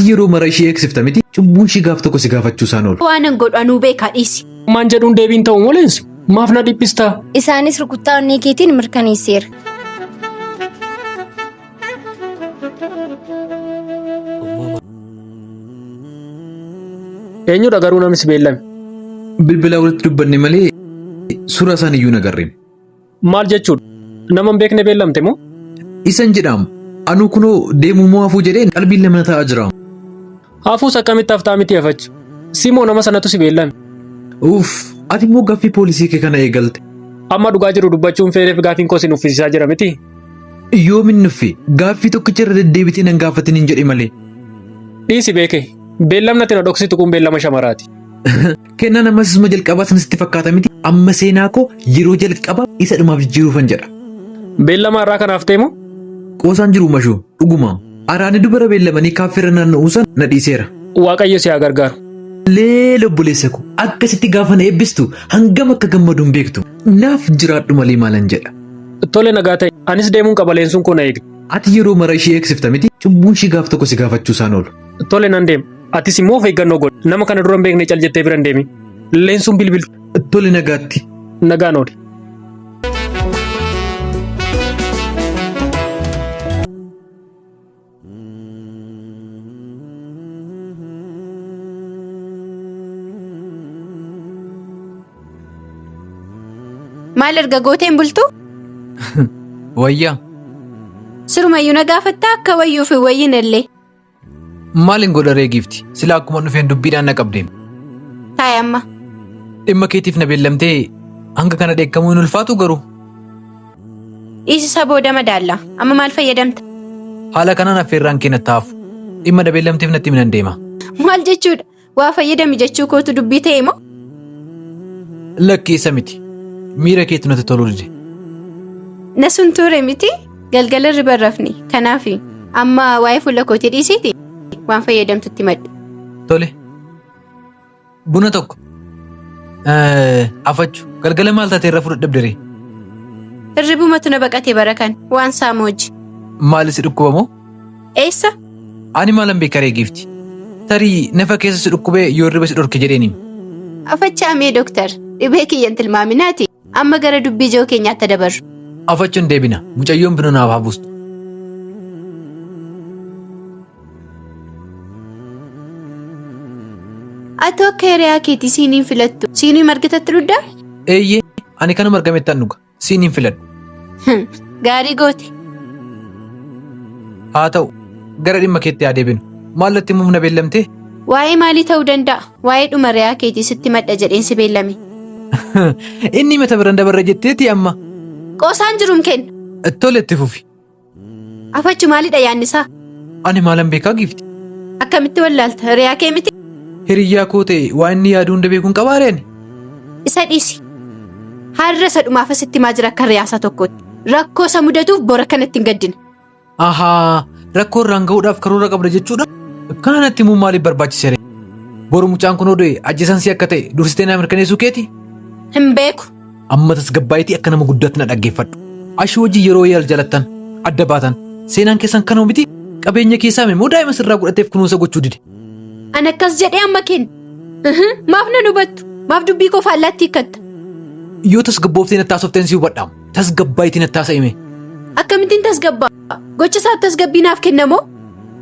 Ati yeroo mara ishee eegsifta miti? Cubbuun ishii gaaf tokko si gaafachuu isaan oolu. Waanan godhu anuu beekaa dhiisi. Maan jedhuun deebiin ta'u moo Leensu? Maaf na dhiphistaa? Isaanis rukuttaa onnee keetiin mirkaneesseera. Eenyudha garuu namni si beellame? Bilbilaa walitti dubbanne malee suuraa isaan iyyuu hin agarre. Maal jechuudha? Nama hin beekne beellamte moo? Isan jedhaam. Anuu kunoo deemuu moo hafuu jedheen qalbiin lama na ta'aa jira. Hafuus akkamitti haftaa miti afachu? Si moo nama sanatu si beellame? Uff, ati immoo gaaffii poolisii kee kana eegalte. Amma dhugaa jiru dubbachuun feeneef gaaffiin koo si nuffisiisaa jira miti? Yoomin nuffi gaaffii tokkicha irra deddeebitee nan gaafatin hin jedhe malee. Dhiisi beeke. Beellamni ati na dhoksitu kun beellama shamaraati. Kennaan ammas isuma jalqabaa sana sitti fakkaata miti. Amma seenaa koo yeroo jalqabaa isa dhumaaf jijjiiruufan jedha. Beellama har'aa kanaaf ta'e moo? Qoosaan jiru mashuu dhuguma. Araani dubara beellamanii kaaffeerra naanna'uu sana na dhiiseera. Waaqayyo si haa gargaaru. Leela obboleessa koo akkasitti gaafa na eebbistu hangam akka gammadu hin beektu. Naaf jiraadhu malee maalan jedha. Tole nagaa ta'e. Anis deemuun qaba leensuun koo na eegdi. Ati yeroo mara ishee eegsifta miti? Cubbuun ishii gaaf tokko si gaafachuu isaan oolu. Tole nan deema. Atis immoo of eeggannoo godhi. Nama kana dura hin beekne cal jettee bira hin deemin. Leensuun bilbilti. Tole nagaatti. Nagaan ooli. Maal erga gooteen bultu? Wayyaa. Sirumayyuu na gaafattaa akka wayyuuf hin wayyinellee. Maalin godha ree giifti? Sila akkuma dhufeen dubbiidhaan na qabdeem. Taa'i amma. Dhimma keetiif na beellamtee hanga kana dheekkamuu hin ulfaatu garuu. Dhiisi isa booda madaalla. Amma maal fayyadamta? Haala kanaan affeerraan kee natti hafu. Dhimma na beellamteef natti himi nan deema. Maal jechuudha? Waa fayyadami jechuu kootu dubbii ta'e moo? Lakki isa miti. Miira keetu natti toluu dide. Na sun ture miti galgala irriba hin rafne. Kanaaf amma waa'ee fuula kootii dhiisiiti waan fayyadamtutti madhu. Tole. Buna tokko. Afachu. Galgala maal taatee irra fudhadhabde ree? Hirribumatu na baqate bara kan waan saamu hojii. Maali si dhukkuba moo? Eessa? Ani maalan beeka ree giifti? Tarii nafa keessa si dhukkubee yoo hirriba si dhorke jedheeni. Afachaa mee doktar dhibee kiyyan tilmaaminaati amma gara dubbii ijoo keenyaatti dabarru. Afachuun deebina. Mucayyoon buna naaf haa buustu. Ati akka hiriyaa keetii siiniin filattu. Siinii margitatti dhugdaa? Eeyyee ani kanuma argamettan dhuga. Siiniin filadhu. Gaarii goote. Haa ta'u gara dhimma keetti haa deebinu. Maal natti himuuf na beellamtee? Waa'ee maalii ta'uu danda'a? Waa'ee dhuma hiriyaa keetii sitti madha jedheen si beellame. Inni mata biraan dabarra jetteeti amma. Qoosaan jirum kenna. Tole itti fufi. Afachu maalidha yaannisaa? Ani maalan beekaa giifti? Akkamitti wallaalta? Hiriyaa kee miti? Hiriyyaa koo ta'e waa inni yaadu hunda beekuun qabaa ree ani? Isa dhiisi. Har'a isa dhumaaf asitti himaa jira akka hiriyaasaa tokkootti. Rakkoo isa mudatuuf bora kanatti hin gaddina. Ahaa, rakkoo irraan ga'uudhaaf karoora qabda jechuudha? Kana natti himuun maaliif barbaachise ree? Boru mucaan kun oduu ajjeesan si akka ta'e dursitee naa mirkaneessuu keeti? Hin beeku. Amma tasgabbaa'iitii akka nama guddaatti na dhaggeeffadhu. Ashuu hojii yeroo yaal jalattan adda baatan seenaan keessan kanuma miti qabeenya keessaa immoo daa'ima sirraa godhateef kunuunsa gochuu dide. An akkas jedhee amma kenna. Maaf nan hubattu? Maaf dubbii koo faallaatti hiikkatta? Yoo tasgabbooftee natti haasofteen si hubadha. Tasgabbaa'iitii natti haasa'ime. Akkamittiin tasgabbaa? Gocha isaaf tasgabbii naaf kennamoo?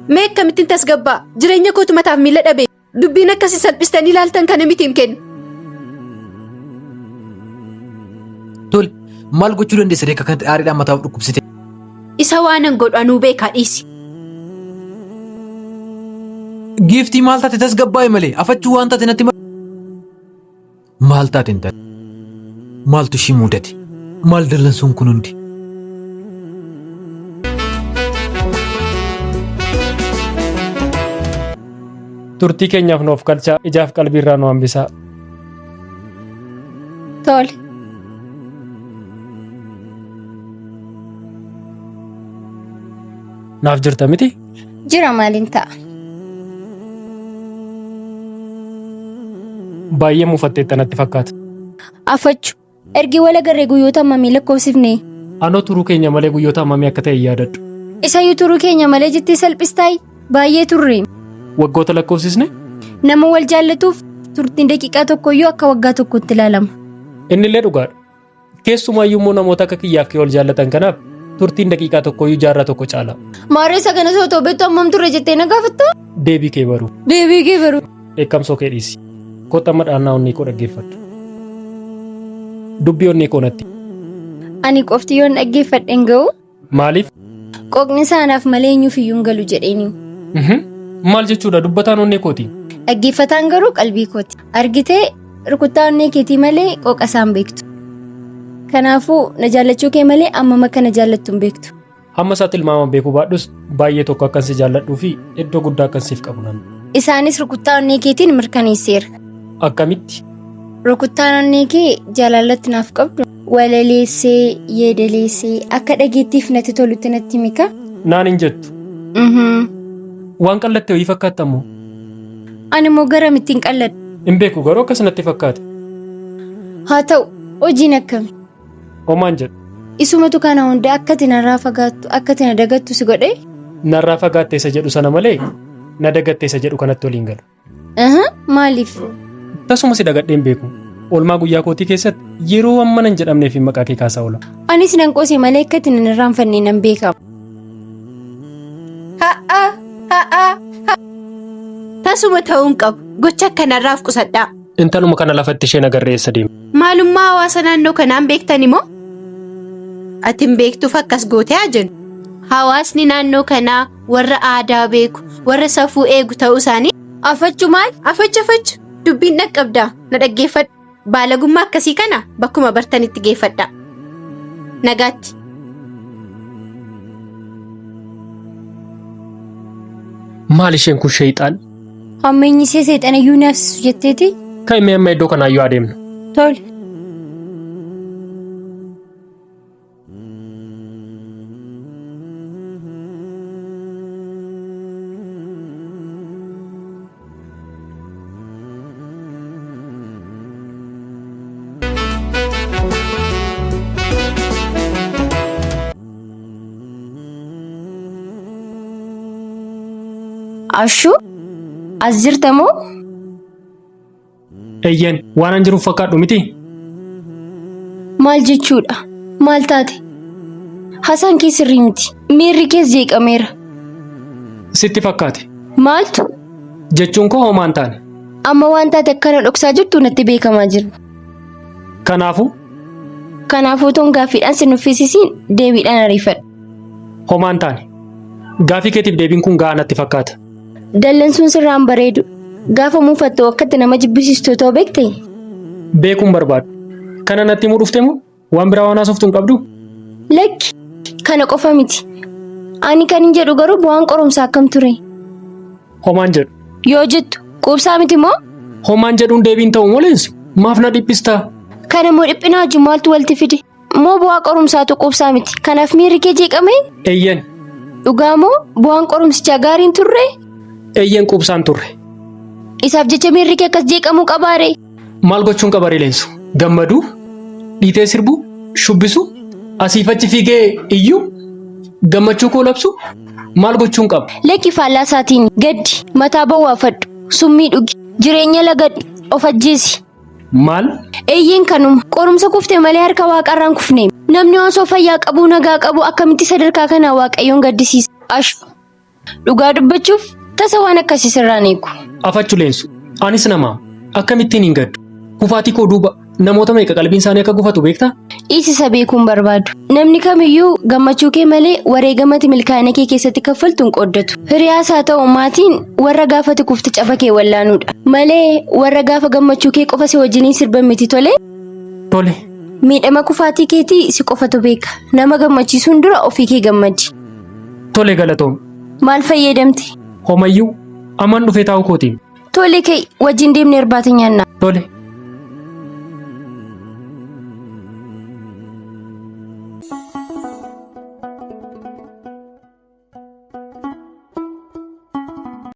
Mee akkamittiin tasgabbaa? Jireenya kootu mataaf miila dhabe. Dubbiin akkasii salphistanii ilaaltan kana miti hin kennu. Tole maal gochuu dandeessa reekka kanatti aariidhaan mataa of dhukkubsite? Isa waanan godhu anuu beekaa dhiisi. Giiftii maal taate tasgabbaa'i malee afachuu waan taate natti maal taate hin taate? Maaltu ishii mudate? Maal dallansuun kun hundi? Turtii keenyaaf nuuf galchaa ijaaf qalbii irraa nu hambisaa. Tole. Naaf jirta miti? Jira maaliin ta'a? Baay'ee mufatteetta natti fakkaata. Afachu. Ergi wal agarree guyyoota hammamii lakkoofsifne? Anoo turuu keenya malee guyyoota hammamii akka ta'e hin yaadadhu. Isayyuu turuu keenya malee jettee salphistaayi? Baay'ee turre. Waggoota lakkoofsisne? Nama wal jaallatuuf turtiin daqiiqaa tokkoyyuu akka waggaa tokkotti ilaalama. Innillee dhugaadha. Keessumaayyuu immoo namoota akka kiyyaaf kee wal jaallatan kanaaf turtiin daqiiqaa tokkoyyuu jaarraa tokko caala. Maarree isa kana osoo beektu hammam turre jettee na gaafattaa? Deebii kee baruu. Deebii kee baruu. Dheekkamsoo kee dhiisi. Kottu amma dhahannaa onnee koo dhaggeeffadhu. Dubbii onnee koo natti. Ani qofti yoon dhaggeeffadhe hin ga'u. Maaliif? Qooqni isaa anaaf malee eenyuuf iyyuu hin galu jedheeni. Maal jechuudha dubbataan onnee kooti? Dhaggeeffataan garuu qalbii kooti. Argitee rukuttaa onnee keetii malee qooqa isaa hin beektu. Kanaafuu na jaallachuu kee malee ammam akka na jaallattu hin beektu. Hamma isaa tilmaaman beekuu baadhus baay'ee tokko akkan si jaalladhuu fi iddoo guddaa akkan siif qabu nan. Isaanis rukuttaa onnee keetiin mirkaneesseera. Akkamitti? Rukuttaan onnee kee jaalalatti naaf qabdu walaleessee, yeedaleessee akka dhageettiif natti tolutti natti himika. Naan hin jettu. Waan qallatte wayii fakkaatta immoo. Ani immoo garamitti hin qalladhu. Hin beeku garuu akkas natti fakkaate. Haa ta'u hojiin akkami? Homaan jedhu. Isumatu kana hunda akka ati narraa fagaattu akka ati na dagattu si godhee? Narraa fagaatte isa jedhu sana malee na dagatte isa jedhu kanatti waliin galu. Aha, maaliif? Tasuma si dagadhee hin beeku. Oolmaa guyyaa kootii keessatti yeroo amma nan jedhamneef maqaa kee kaasaa oola. Anis nan qoose malee akka ati nan irraanfanne nan beeka. Ha'a ha'a tasuma ta'uu hin qabu. Gocha akkanarraaf qusadhaa. Intaluma kana lafatti isheen agarree eessa deema? Maalummaa hawaasa naannoo kanaan beektan immoo? Ati hin beektuuf akkas gootee haa jennu. Hawaasni naannoo kanaa warra aadaa beeku, warra safuu eegu ta'uu isaanii Afachu maal? Afachu afachu dubbiin dhaqqabdaa na dhaggeeffadhu. Baalagummaa akkasii kana bakkuma bartanitti geeffadhaa. Nagaatti. Maal isheen kun sheeyxaan? Hammeenyi ishee seexana iyyuu naafsisu jetteeti. Kan inni amma iddoo kanaayyuu adeemnu. Tole. Ashuu as jirta moo? Eeyyeen waan an jiruuf fakkaadhu miti. Maal jechuudha? Maal taate? Haasaan kee sirrii miti. Miirri kees jeeqameera. Sitti fakkaate. Maaltu? Jechuun koo homaa hin taane. Amma waan taate akkana dhoksaa jirtu natti beekamaa jira. Kanaafuu? Kanaafuu otoon gaaffiidhaan si nuffisiisiin deebiidhaan ariifadhu. Homaa hin taane. Gaaffii keetiif deebiin kun gahaa natti fakkaata. Dallansuun sirraa hin bareedu. Gaafa muufattu akkatti nama jibbisiistu otoo beekte. Beekuu hin barbaadu. Kana natti himuu dhufte moo waan biraa waan haasoftu hin qabduu? Lakki, kana qofa miti. Ani kanin jedhu garuu bu'aan qorumsaa akkam ture? Homaan jedhu. Yoo jettu quubsaa miti moo? Homaan jedhuun deebiin ta'u moo leensu? Maaf na dhiphistaa? Kana moo dhiphina wajjin maaltu walitti fide? Moo bu'aa qorumsaatu quubsaa miti? Kanaaf miirri kee jeeqame? Eeyyen. Dhugaa moo bu'aan qorumsichaa gaariin turre? Eeyyen quubsaan turre. Isaaf jecha miirri kee akkas jeeqamuu qabaaree? Maal gochuun qabaree leensu? Gammaduu? Dhiitee sirbuu? Shubbisuu? Asiif achi fiigee iyyuu? Gammachuu koo labsuu? Maal gochuun qaba? Lakki faallaa isaatiin gaddi, mataa bowwaafadhu, summii dhugi, jireenya lagadhu, of ajjeesi. Maal? Eeyyeen kanuma. Qorumsa kufte malee harka waaqarraan kufne. Namni osoo fayyaa qabuu nagaa qabu akkamitti sadarkaa kanaa waaqayyoon gaddisiisa? Ashu. Dhugaa dubbachuuf tasa waan akkasii sirraan eegu. Afachu leensu. Anis nama. Akkamittiin hin gaddu? Kufaatii koo duuba namoota meeqa qalbiin isaanii akka gufatu beektaa? Dhiisi isa beekuu hin barbaadu. Namni kamiyyuu gammachuu kee malee wareegama ati milkaa'ina kee keessatti kaffaltu hin qooddatu. Hiriyaas haa ta'u maatiin warra gaafa ati kufte caba kee wallaanuudha. Malee warra gaafa gammachuu kee qofa si wajjiniin sirban miti tole? Tole. Miidhama kufaatii keetii si qofatu beeka. Nama gammachiisuun dura ofii kee gammadi. Tole galatoomi. Maal fayyadamte? Homayyuu. Amman dhufee taa'uu kootiin. Tole ka'i wajjin deemnee irbaata nyaanna. Tole.